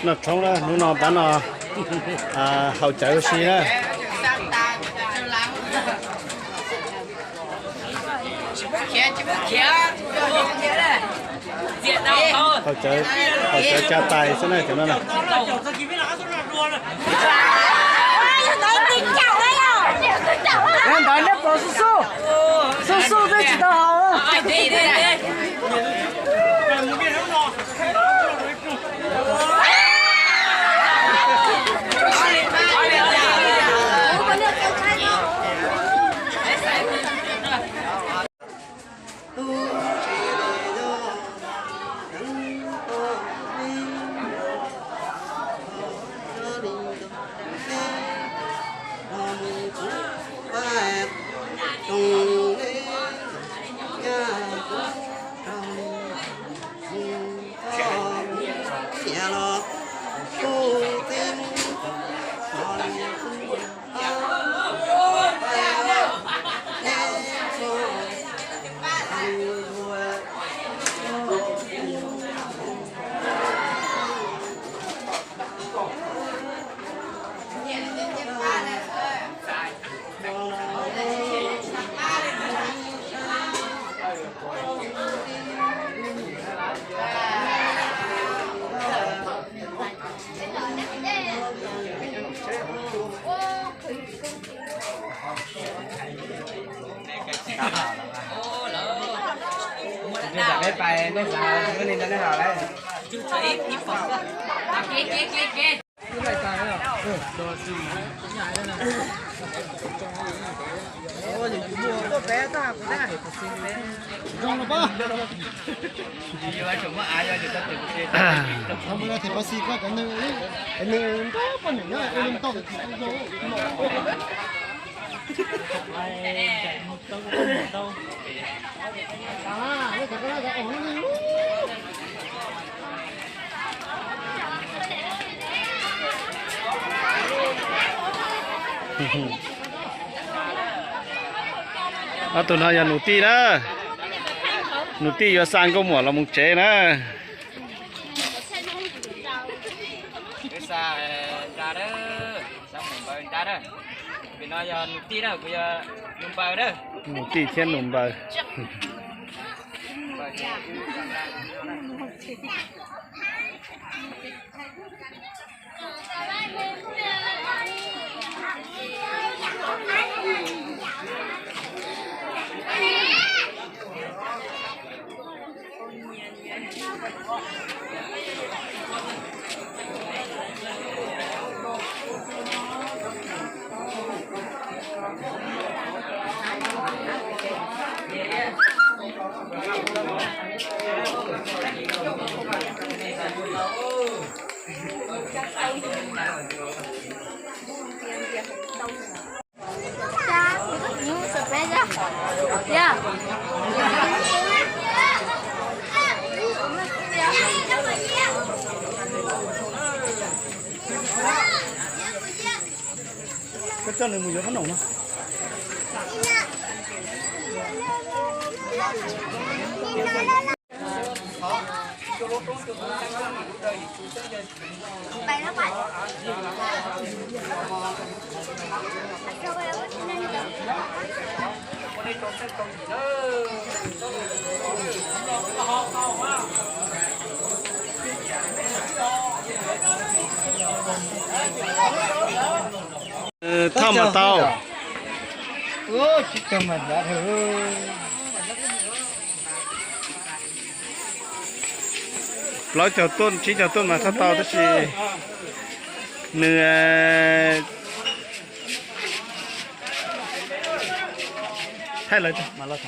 Noj tshoob na, hnub no pab no haus cawv ua si na. Haus cawv, haus cawv caj tais xwb na cov no na. Ntawd nej pom xub xub, xub xub twb tsis tau haus. Ob tug no yog nus tij na. Nus tij yuav xa nkauj muam los mus tsev na. Nus tij thiab nus npaws. Koj coj nws mus yuav qhob noom no. Thauj mas tau. Plaub caug tuaj tsib caug tuaj mas thauj tau tab sis nws thaij lawv mas los.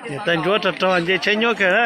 Niam tais ntsuab rog rog nce tsheb nyuaj kawg na.